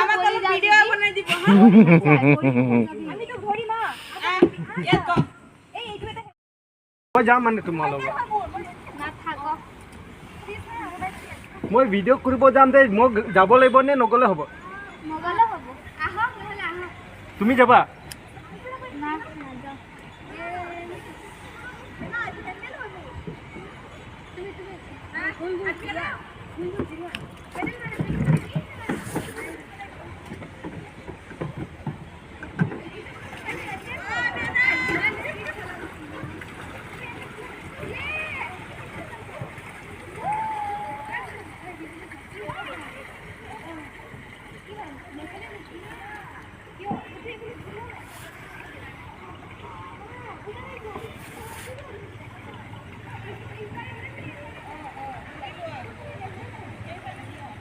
আমাক অলপ ভিডিঅ' বনাই দিব। আমিতো ধৰিম। ইয়াত ক। এই এইটো এটা। মই যাম মানে তোমাৰ লগত। নাথাক। মই ভিডিঅ' কৰিব যাম যে, মই যাব লাগিব নে নগ'লে হ'ব? নগ'লে হ'ব। আহক নহ'লে, আহক। তুমি যাবা? না, নাযাওঁ। তুমি।